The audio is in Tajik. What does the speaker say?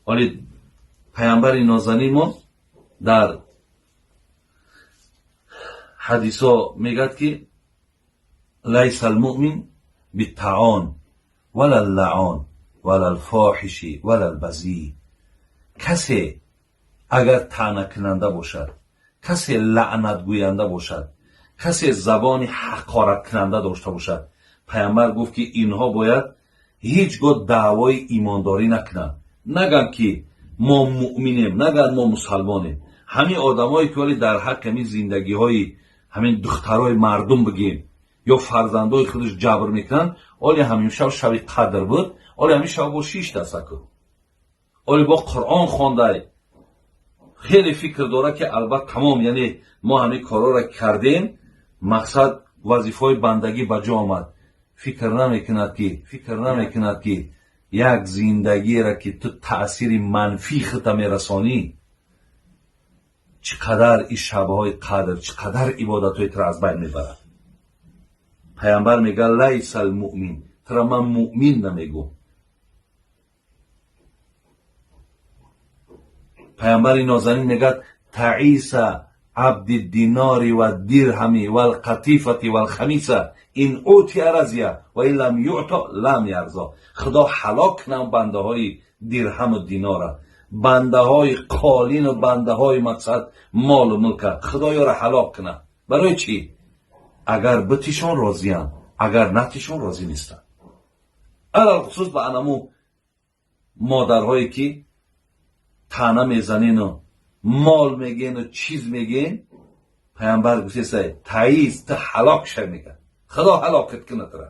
Оли паямбари нозанин мо дар ҳадисо мегӯяд, ки ليس المؤمن بالطعان ولا اللعان ولا الفاحش ولا البذيء. Касе агар таънакунанда бошад, касе лаънатгӯянда бошад, касе забони ҳақораткунанда дошта бошад, паямбар гуфт, ки инҳо бояд ҳеҷ гоҳ даъвои имондорӣ накунанд, наган, ки мо муъминем, наган, мо мусалмонем. Ҳамин одамое, ки вале дар ҳаққи ҳамин зиндагиҳои ҳамин духтарои мардум бигем ё фарзандои худаш ҷабр мекунанд, оли ҳамин шаб шаби қадр буд, оли ҳамин шаб бо шиштасаку, оли бо Қуръон хондай, хеле фикр дорад, ки албатта тамом, яъне мо ҳамин корҳоро кардем, мақсад вазифаҳои бандагӣ ба ҷо омад. Фикр намекунад, ки як зиндагиеро, ки ту таъсири манфии худта мерасонӣ, чӣ қадар ин шабҳои қадр, чӣ қадар ибодатҳои туро аз байн мебарад. Паямбар мегӯяд: ليس المؤمن, тура ман муъмин намегӯм. Паямбари нозанин мегӯяд: تعس عبد الدينار والدرهم والقطيفة والخميصة، إن أعطي رضي وإن لم يعط لم يرض. Худо ҳалок кунам бандаҳои дирҳаму динора, бандаҳои қолину бандаҳои мақсад молу мулка, худо ёра ҳалок кунад. Барои чӣ? Агар битишон, розиянд, агар натишон, розӣ нестанд. Алалхусус ба анаму модарҳое, ки таъна мезанену мол мегену чиз мегӯен, паямбар гуфтесай: تعس, ту ҳалок ша, мегӯяд, худо ҳалокат кунад тура.